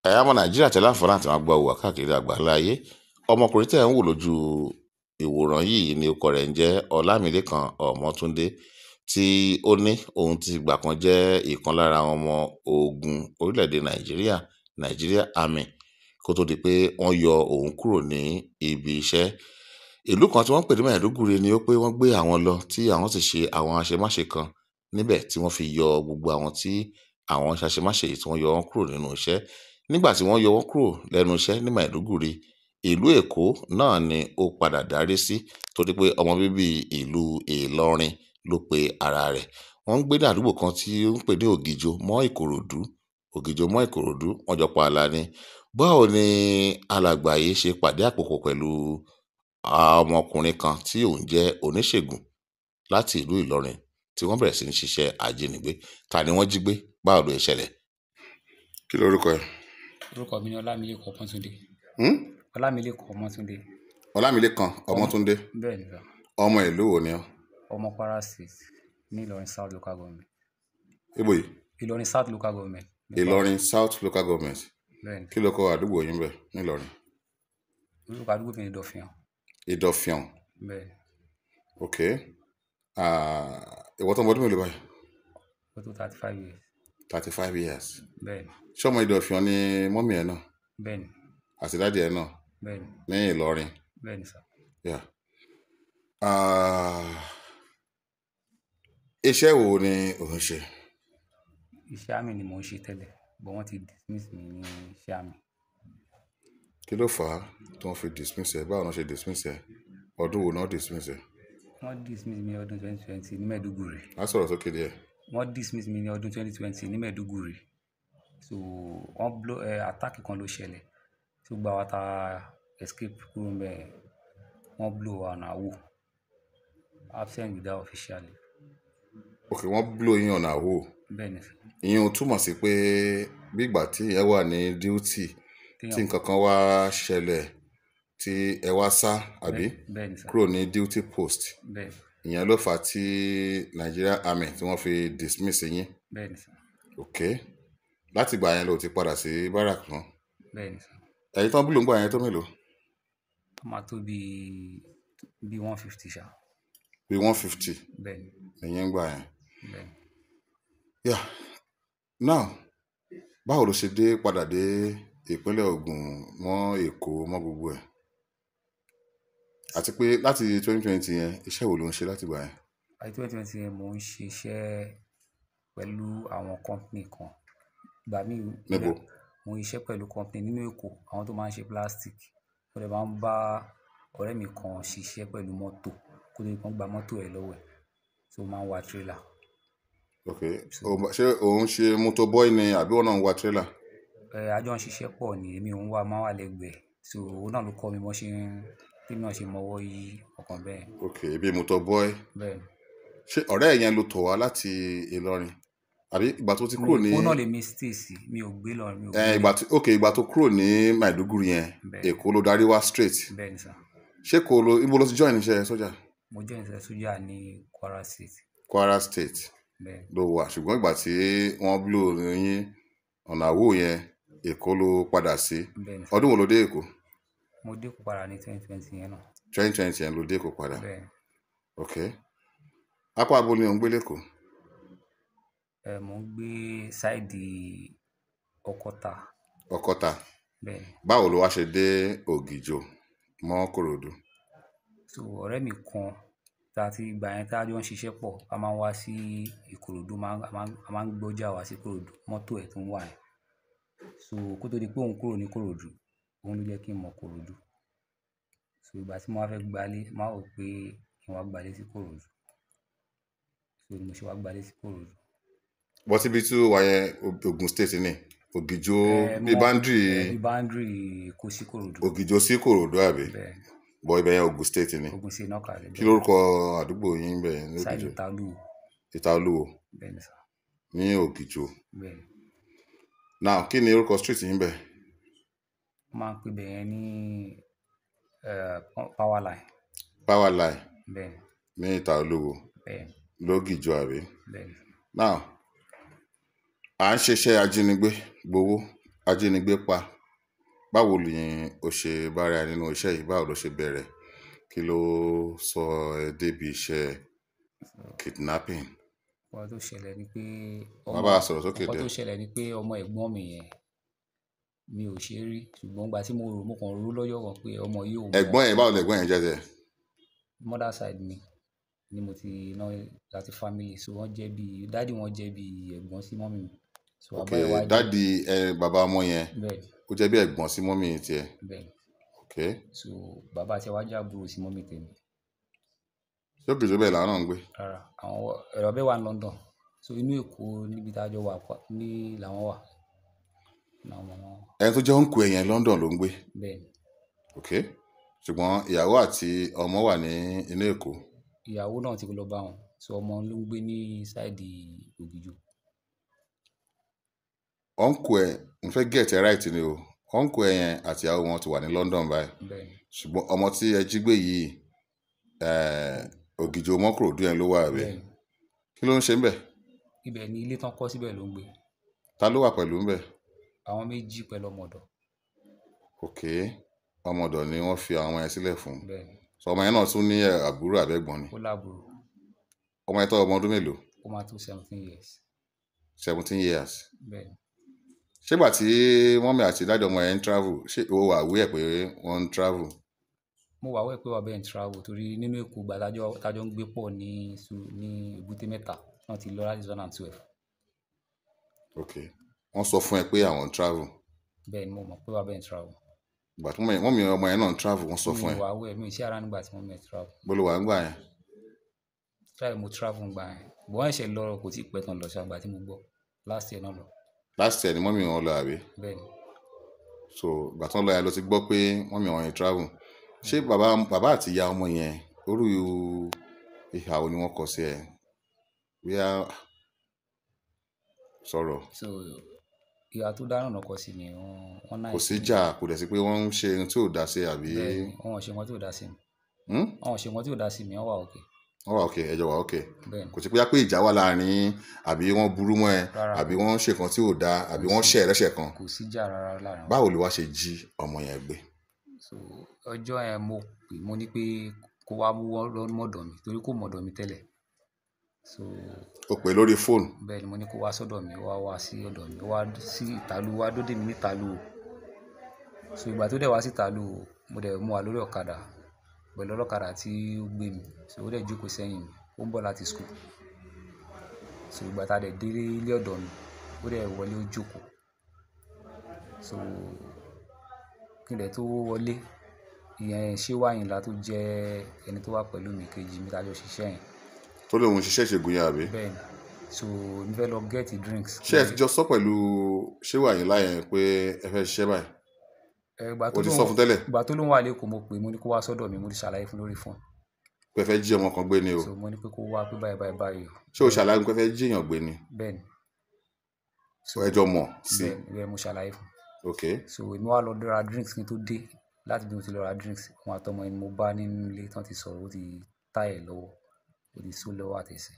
Ẹ̀yà ọmọ Nàìjíríà tẹ láǹfààní àti máa gbọ́ wà káàkiri àgbáńlá ayé. Ọmọkùnrin tẹ̀ ń wò lójú ìwòran yìí ni orúkọ rẹ̀ ń jẹ́ Ọlámilékan Ọmọ́túndé, tí ó ní òun ti ìgbà kan jẹ́ ìkan lára àwọn ọmọ ogun orílẹ̀-èdè Nàìjíríà, Nigeria Army, kó tó di pé wọ́n yọ òun kúrò ní ibi iṣẹ́. Ìlú kan tí wọ́n ń pè ní Maiduguri ni ó pé wọ́n gbé àwọn lọ, tí àwọn sì ṣe àwọn àṣemáṣe kan níbẹ̀ tí wọ́n fi yọ gbogbo àwọn tí àwọn ṣàṣemáṣe yìí, tí wọ́n yọ wọ́n kúrò nínú iṣẹ́. Nígbà tí wọ́n yọ wọ́n kúrò lẹ́nu iṣẹ́ ní Maiduguri, ìlú Èkó náà ni ó padà darí sí, torí pé ọmọ bíbí ìlú Ìlọrin ló pe ara rẹ̀. Wọ́n ń gbé ní àdúgbò kan tí ó ń pè ní Ògìjò mọ́ Ìkòròdú. Ògìjò mọ́ Ìkòròdú, wọ́n jọ pa àlà ni. Báwo ni alàgbà yìí ṣe pàdé àpòpọ̀ pẹ̀lú ọmọkùnrin kan tí òun jẹ́ oníṣègùn láti ìlú Ìlọrin, tí wọ́n bẹ̀rẹ̀ sí ní ṣiṣẹ́ ajínigbé? Ta ni wọ́n jí gbé? Báwo ló ṣe ṣẹlẹ̀? Kí lorúkọ ẹ? Orúkọ mi ni Ọlámilékan Ọmọ́túndé. Ọlámilékan Ọmọ́túndé. Ọlámilékan Ọmọ́túndé. Bẹ́ẹ̀ ni sà. Ọmọ ìlú wo ni ọ́? Ọmọ Kwara State ní Ìlọrin South Local Government. Ibo yìí? Ìlọrin South Local Government. Ìlọrin South Local Government. Bẹ́ẹ̀ ni. Kí ló kọ àdúgbò yín bẹ̀ nílọrin? Orúkọ àdúgbò mi ni Ìdọ̀fìàn. Ìdọ̀fìàn. Bẹ́ẹ̀ ni. Ok. Ìwọ tó ń bọ ọdún mélòó báyìí? Ó tó 35 years. 35 years. Bẹ́ẹ̀ ni. Ṣé ọmọ Ìdọ̀fìàn ni mummy ẹ̀ náà? Bẹ́ẹ̀ ni. Àti daddy ẹ̀ náà? Bẹ́ẹ̀ ni. Ní Ìlọrin? Bẹ́ẹ̀ ni sà. Yeah. Iṣẹ́ wo ni ò ń ṣe? Iṣẹ́ army ni mò ń ṣe tẹ́lẹ̀, but wọ́n ti dismiss mi ní iṣẹ́ army. Kí ló fà á tí wọ́n fi dismiss ẹ? Báwo ni wọ́n ṣe dismiss ẹ? Ọdún wo ni wọ́n dismiss ẹ? Wọ́n dismiss mi ní ọdún 2020 ní Maiduguri. Má sọ̀rọ̀ sókè díẹ̀. Wọ́n dismiss mi ní ọdún 2020 ní Maiduguri. So wọ́n blow attack kan ló ṣẹlẹ̀. So gbogbo àwa ta escape kúrò níbẹ̀, wọ́n blow wa on our own. Absent without official leave. Ok, wọ́n blow yín on our own. Bẹ́ẹ̀ ni sà. Ìyẹn ò túmọ̀ sí pé bí ìgbà tí ìyẹn wà ní duty, tí nǹkan kan wá ṣẹlẹ̀ tí ẹ wá sá, àbí? Bẹ́ẹ̀ ni sà. Kúrò ní duty post. Bẹ́ẹ̀ ni. Ìyẹn ló fà á tí Nigeria Army tí wọ́n fi dismiss yín. Bẹ́ẹ̀ ni sà. Ok. Láti ìgbà yẹn ló ti padà sí barrack mọ́. Bẹ́ẹ̀ ni sà. Ẹ̀yin tán blow ńgbà yẹn tó mélòó? Ó máa tó bí 150 ṣá. Bí 150. Bẹ́ẹ̀ ni. Ìyẹn ń gbà yẹn. Bẹ́ẹ̀ ni. Yeah. Now, báwo ló ṣe dé padà dé ìpínlẹ̀ Ògùn mọ́ Èkó mọ́ gbogbo ẹ̀? Àti pé láti 2020 yẹn, iṣẹ́ wo ló ń ṣe láti ìgbà yẹn? Àti 2020 yẹn, mò ń ṣe iṣẹ́ pẹ̀lú àwọn company kan. Ìgbà míì Níbo? Mò ń ṣiṣẹ́ pẹ̀lú company nínú Èkó, àwọn tó máa ń ṣe plastic. Mo dẹ̀ máa ń bá ọ̀rẹ́ mi kan ṣiṣẹ́ pẹ̀lú mọ́tò, kó tó di pé wọ́n gba mọ́tò ẹ̀ lọ́wọ́ ẹ̀. So ó máa ń wa trailer. Ok. Ṣé òun ṣe motor boy ni àbí òun náà ń wa trailer? Ẹ, a jọ ń ṣiṣẹ́ pọ̀ ni, èmi òun wà máa wà lẹ́gbẹ̀ẹ́. So òun náà ló kọ́ mi bó ṣe ń, tí èmi náà ṣe mọ ọwọ́ yí ọkàn bẹ́ẹ̀. Ok, bí motor boy. Bẹ́ẹ̀ ni. Ṣé ọ̀rẹ́ ẹ̀ yẹn ló tọ̀ wá láti Ìlọrin? Àbí ìgbà tó ti kúrò ní. Èkó náà lèmi stay sí, mi ò gbé Ìlọrin, mi ò gbé. Ìgbà tí, ok, ìgbà tó kúrò ní Maiduguri yẹn, Bẹ́ẹ̀. Èkó ló darí wá straight. Bẹ́ẹ̀ ni sà. Ṣé kò lo, ibo ló ti join iṣẹ́ sójà? Mo join iṣẹ́ sójà ní Kwara State. Kwara State Bẹ́ẹ̀ ni. ló wà, ṣùgbọ́n ìgbà tí wọ́n blow yín ọ̀nà àwò yẹn, Èkó ló padà sí. Bẹ́ẹ̀ ni sà. Ọdún wo ló dé Èkó? Mo dé Èkó padà ní 2020 yẹn náà. 2020 yẹn ló dé Èkó padà. Bẹ́ẹ̀ ni. Ok. Apá abo ni ò ń gbé l'Ékòó? Ẹ, mò ń gbé side Ọ̀kọ́tà. Ọ̀kọ́tà. Bẹ́ẹ̀ ni. Báwo ló wá ṣe dé Ògìjò mọ́ Kòròdú? So ọ̀rẹ́ mi kan tá ti ìgbà yẹn tá jọ ń ṣiṣẹ́ pọ̀, a máa ń wá sí Ìkòròdú, a máa ń gbọ́jà wá sí Ìkòròdú, mọ́tò ẹ̀ tó ń wà yẹn. So kó tó di pé òun kúrò ní Ìkòròdú, òun ló jẹ́ kí n mọ Ìkòròdú. So ìgbà tí mo wá fẹ́ gbalé, màá rò pé kí n wá gbalé sí Ìkòròdú. So ni mo ṣe wá gbalé sí Ìkòròdú. But ibi tí ó wà yẹn, Ògùn State ni. Ògìjò bí boundary. Bí boundary Èkó sí Ìkòròdú. Ògìjò sí Ìkòròdú, àbí? Bẹ́ẹ̀ ni. But ibẹ̀ yẹn Ògùn State ni. Ògùn State náà kà lẹ́. Kí lorúkọ àdúgbò yín bẹ̀ ní Side Ògìjò? Ìta Olúwo. Ìta Olúwo. Bẹ́ẹ̀ ni sà. Ní Ògìjò. Bẹ́ẹ̀ ni. Now, kí ni orúkọ street yín bẹ̀? Wọ́n máa ń pè ibẹ̀ yẹn ní Power Line. Power Line. Bẹ́ẹ̀ ni. Ní Ìta Olúwo. Bẹ́ẹ̀ ni. Lógìjò, àbí? Bẹ́ẹ̀ ni. Now, à ń ṣiṣẹ́ ajínigbé gbowó. Ajínigbé pa. Báwo ni o ṣe bára ẹ nínú iṣẹ́ yìí? Báwo ló ṣe bẹ̀rẹ̀? Kí ló sọ ẹ débi iṣẹ́ kidnapping? Nǹkan tó ṣẹlẹ̀ ni pé Má ọmọ bá a sọ̀rọ̀ sókè nǹkan dẹ̀. tó ṣẹlẹ̀ ni pé ọmọ ẹ̀gbọ́n mi yẹn mi ò ṣe rí, ṣùgbọ́n ìgbà tí mo rò, mo kàn rò lọ́jọ́ kan pé ọmọ yìí ò mọ̀. Ẹ̀gbọ́n ẹ̀, báwo lẹ̀gbọ́n yẹn jẹ́ tẹ̀? Mother side mi ni mo ti ná láti family, so wọ́n jẹ́ bí daddy, wọ́n jẹ́ bí ẹ̀gbọ́n sí mummy mi. So Ok, bàbá ẹ̀ wá jẹ́ daddy ẹ, bàbá ọmọ yẹn, bẹ́ẹ̀ ni, ó jẹ́ bí ẹ̀gbọ́n sí mummy tiẹ̀. Bẹ́ẹ̀ ni. Ok. So bàbá tí wá jẹ́ àbúrò sí mummy tèmi. Ṣé òkè tó bẹ́ẹ̀ làwọn náà ń gbé? Rárá, àwọn ẹ̀rọ bẹ́ẹ̀ wà ní London. So inú Èkó níbi tá a jọ wà ní làwọn wà. Làwọn ọmọ wọn. Ẹni tó jẹ́ uncle ẹ̀ yẹn, London ló ń gbé. Bẹ́ẹ̀ ni. Ok. Ṣùgbọ́n ìyàwó àti ọmọ wà ní inú Èkó. Ìyàwó náà ti lọ bá wọn. So ọmọ ló ń gbé ní side Ògìjò. Uncle ẹ̀, n fẹ́ get ẹ right ni o. Uncle ẹ̀ yẹn àti ìyàwó wọn ti wà ní London báyìí. Bẹ́ẹ̀ ni. Ṣùgbọ́n ọmọ tí ẹ jí gbé yìí, Ògìjò mọ́kòròdú yẹn ló wà, àbí? Bẹ́ẹ̀ ni. Kí ló ń ṣe ńbẹ̀? Ibẹ̀ ni ilé tán kọ́ síbẹ̀ ló ń gbé. Ta ló wà pẹ̀lú ńbẹ̀? Àwọn méjì pẹ̀lú ọmọ ọ̀dọ̀. Ok. Ọmọ ọ̀dọ̀ ni wọ́n fi àwọn ọmọ yẹn sílẹ̀ fún. Bẹ́ẹ̀ ni. So ọmọ yẹn náà tún ní àbúrò àbẹ́gbọ́n ni? Ó lábúrò. Ọmọ yẹn tó ọmọ ọdún mélòó? Ó máa tó 17 years. 17 years. Bẹ́ẹ̀ ni. Ṣégbà tí mummy àti daddy ọmọ yẹn ń travel, ṣé o wà aware pé wọ́n ń travel? Mo wà aware pé bàbá ẹ̀ ń travel torí nínú Èkó ìgbà tájọ́ ń gbé pọ̀ ní ní Èbúté Mẹ́ta, wọ́n ti lọ láti 2012. Ok. Wọ́n sọ fún ẹ pé àwọn ń travel. Bẹ́ẹ̀ ni, mo mọ̀ pé bàbá ẹ̀ ń travel. Ìgbà tí mummy ọmọ yẹn náà ń travel, wọ́n sọ fún Mi ẹ? ò wà aware, mi ò sí around nígbà tí mummy ẹ̀ travel. Bó ló wà nígbà yẹn? Try mo travel nígbà yẹn. But wọ́n ṣẹ̀ṣẹ̀ lọ, kò tí pẹ́ tán lọ ṣá, ìgbà tí mo gbọ́. Last year náà lọ. Last year ni mummy wọn lọ, àbí? Bẹ́ẹ̀ ni. So ìgbà tí wọ́n lọ yẹn ló ti gbọ́ pé mummy wọn yẹn travel. Ṣé bàbá àti ìyá ọmọ yẹn, orú ìhà wo ni wọ́n kọ sí ẹ? Bóyá sọ̀rọ̀. So ìhà tó dáná náà kọ sí mi, wọ́n Kò nice sí sí mi. ìjà, kò dẹ̀ sí pé wọ́n ń ṣe ohun tí ò dá sí, àbí? Bẹ́ẹ̀ ni, wọ́n ò ṣe nǹkan tí ò dá sí mi. Hmm? Wọ́n ò ṣe nǹkan tí ò dá sí mi, wọ́n wà okay. Wọ́n wà okay, ẹ jọ wà okay. Bẹ́ẹ̀ ni. Kò sí pé ìjà wà láàrin, àbí wọ́n burú mọ́ ẹ, Rárá. àbí wọ́n ṣe nǹkan tí ò dá, àbí wọ́n ṣẹ̀ ẹ́ lẹ́sẹ̀ kan. Kò sí ìjà rárá láàrin wa. Báwo ló wá ṣe jí ọmọ yẹn gbé? So ọjọ́ yẹn mo pè, mo ní pé kó wá mú mọ́dọ̀ mi torí kò mọ̀dọ̀ mi tẹ́lẹ̀. So O pè lórí fóònù. Bẹ́ẹ̀ ni, mo ní kó wá sọ́dọ̀ mi, ó wá wá sí ọ̀dọ̀ mi, ó wá sí ìtàlú, wá dóde mi ní ìtàlú o. So ìgbà tó dẹ̀ wá sí ìtàlú o, mo dẹ̀ mú wa lórí ọ̀kadà pẹ̀lú ọlọ́kadà tí ó gbé mi. So ó dẹ̀ jókòó sẹ́yìn mi, ó ń bọ̀ láti school. So ìgbà tá a dẹ̀ dé ilé ọ̀dọ̀ mi, ó dẹ̀ wọlé, ó jókòó. So kí n dẹ̀ tó wọlé, ìyẹn Ṣéwà Àyìnlá tó jẹ́ ẹni tó wà pẹ̀lú mi kejì mi tá jọ ṣiṣẹ́ yẹn. Tó lóun ṣiṣẹ́ ìṣègùn yẹn, àbí? Bẹ́ẹ̀ ni. So mo fẹ́ lọ get drinks. Ṣé ẹ ti jọ sọ pẹ̀lú Ṣéwà Àyìnlá yẹn pé ẹ fẹ́ ṣiṣẹ́ báyìí? Ẹ, ìgbà tó O ti lóun sọ fún tẹ́lẹ̀? Ìgbà tó lóun wà lÉkòó, mo pè é, mo ní kó wá sọ́dọ̀ mi, mo ti ṣàlàyé fún lórí fóònù. Pé ẹ fẹ́ jí ọmọ kan gbé ni o. So mo ní pé kó wá, pé báyìí báyìí báyìí o. Ṣé o ṣàlàyé pé ẹ fẹ́ jí èèyàn gbé ni? Bẹ́ẹ̀ ni. So ẹ jọ mọ̀ sí. Bẹ́ẹ̀ ni, bẹ́ẹ̀ mo ṣàlàyé fún. Ok. So èmi wá lọ ra drinks kí n tó dé. Láti bí mo ti lọ ra drinks, òun àtọmọ yẹn ni mo bá nínú ilé tán ti sọ̀rọ̀, ó ti tie ẹ̀ lọ́wọ́, ó ti so lọ́wọ́ àtẹsẹ̀.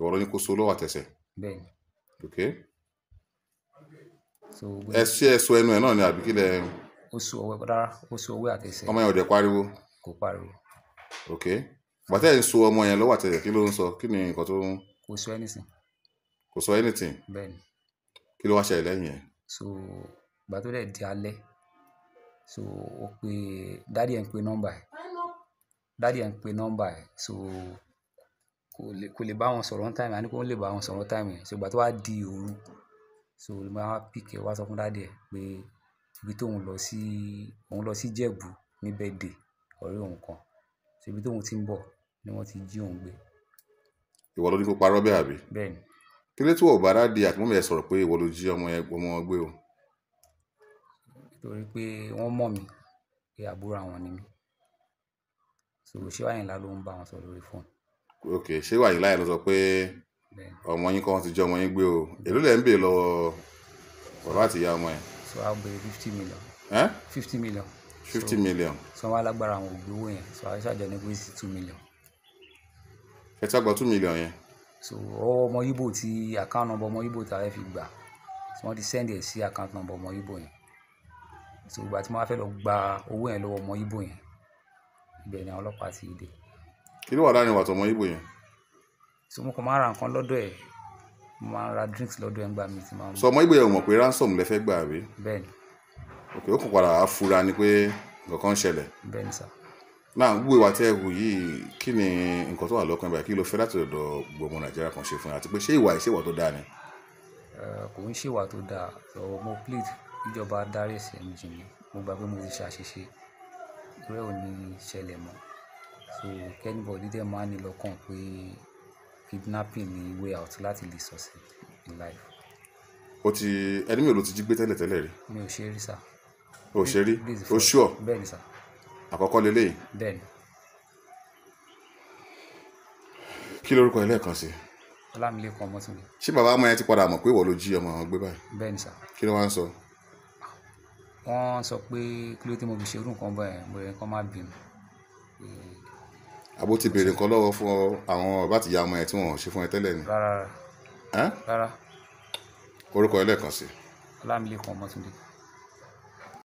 Ìwọ ló ní kó so lọ́wọ́ àtẹsẹ̀? Bẹ́ẹ̀ ni. Ok. So Ẹ ṣé ẹ so ẹnu ẹ náà ni, àbí kí lẹ? Ó so ọwọ́, rárá, ó so ọwọ́ àtẹsẹ̀. Ọmọ yẹn ò dẹ̀ pariwo? Kò pariwo. Ok. Ìgbà tẹ́ ẹ̀ ń so ọmọ yẹn lọ́wọ́ àtẹsẹ̀, kí ló ń sọ? Kí ni nǹkan tó ń? Kò sọ anything. Kò sọ anything? Bẹ́ẹ̀ ni. Kí ló wá ṣẹlẹ̀ lẹ́yìn yẹn? So ìgbà tó dẹ̀ di alẹ́, so ó pe daddy ẹ̀, ń pe nọ́mbà ẹ̀. Daddy ẹ̀ ń pe nọ́mbà ẹ̀. So kò lè bá wọn sọ̀rọ̀ on time, àní kó lè bá wọn sọ̀rọ̀ on time yẹn. So ìgbà tó wá di òru, so ló máa pick ẹ̀, wá sọ fún daddy ẹ̀ pé ibi tóun lọ sí, òun lọ sí Ìjẹ̀bú ní birthday ọ̀rẹ́ òun kan. So ibi tóun ti ń bọ̀ ni wọ́n ti jí òun gbé. Ìwọ ló ní kó parọ́ bẹ́ẹ̀, àbí? Bẹ́ẹ̀ ni. Kí ló tí wọ́n bá daddy àti mummy ẹ sọ̀rọ̀ pé ìwọ ló jí ọmọ yẹn, ọmọ wọn gbé o? Nítorí pé wọ́n mọ̀ mí pé àbúrò àwọn ni mí. So Ṣéwà Àyìnlá ló ń bá wọn sọ̀rọ̀ lórí fóònù. Ok, Ṣéwà Àyìnlá yẹn ló sọ pé Bẹ́ẹ̀ ni. ọmọ yín kọ́, wọ́n ti jí ọmọ yín gbé o. Èló lẹ̀ ń béèrè lọ́wọ́ bàbá àti ìyá ọmọ yẹn? So a béèrè 50 million. Ẹ́? 50 million. 50 million. So wọ́n alágbára àwọn ò gbé owó yẹn, so a ṣàjọ ní pé sí 2 million. Ẹ ti wá gba 2 million yẹn? So ọwọ́ ọmọ Íbò tí account number ọmọ Íbò tí a fẹ́ fi gbà So wọ́n ti send ẹ̀ sí account number ọmọ Íbò yẹn. So ìgbà tí mo wá fẹ́ lọ gba owó yẹn lọ́wọ́ ọmọ Íbò yẹn, ibẹ̀ ni àwọn ọlọ́pàá ti dé. Kí ló wà láàrin ìwà àtọmọ Íbò yẹn? So mo kàn máa ń ra nǹkan lọ́dọ̀ ẹ̀, mo máa ń ra drinks lọ́dọ̀ ẹ̀ ńgbà mi tí máa ń. Sọ ọmọ Íbò yẹn ò mọ̀ pé ransom lẹ fẹ́ gbà àbí? Bẹ́ẹ̀ ni. Ok, ó kàn padà wá fura ni pé nǹkan kan ń ṣẹlẹ̀. Bẹ́ẹ̀ ni sà. Náà gbogbo ìwà tẹ́ ẹ hù yìí, kí ni nǹkan tó wà lọ́kàn báyìí? Kí ló fẹ́ láti ọ̀dọ̀ gbogbo ọmọ Nàìjíríà kan ṣe fún ẹ? Àti pé ṣé ìwà yìí ṣé ìwà tó dáa ni? Kò ń ṣèwà tó dáa. So mo plead ìjọba dárí ẹ̀ṣẹ̀ mi jì mí. Mo gbà pé mo ti ṣe àṣìṣe. Irú ẹ̀ ò ní ṣẹlẹ̀ mọ́. So kí anybody dẹ̀ máa ní lọ́kàn pé kidnapping ni way out láti lè succeed in life. O ti ẹni mi ò ló ti jí gbé tẹ́lẹ̀ tẹ́lẹ̀ rí? Mi ò ṣe rí sà. O ò ṣe rí? This is the O first. sure? Bẹ́ẹ̀ ni sà. Àkọ́kọ́ leléyìí. Bẹ́ẹ̀ ni. Kí lorúkọ ẹ lẹ́ẹ̀kan sí? Ọlámilékan Ọmọ́túndé. Ṣé bàbá ọmọ yẹn ti padà mọ̀ pé ìwọ ló jí ọmọ àwọn gbé báyìí? Bẹ́ẹ̀ ni sà. Kí ló wá ń sọ? Wọ́n sọ pé kí ló dé mo fi ṣe irú nǹkan báyẹn, mo yẹ kán má bínú. Àbó ti béèrè nǹkan lọ́wọ́ fún àwọn bàbá àti ìyá ọmọ yẹn tí wọ́n ò ṣe fún ẹ tẹ́lẹ̀ ni? Rárá rárá. Ẹ́n? Rárá. Orúkọ ẹ lẹ́ẹ̀kan sí? Ọlámilékan Ọmọ́túndé.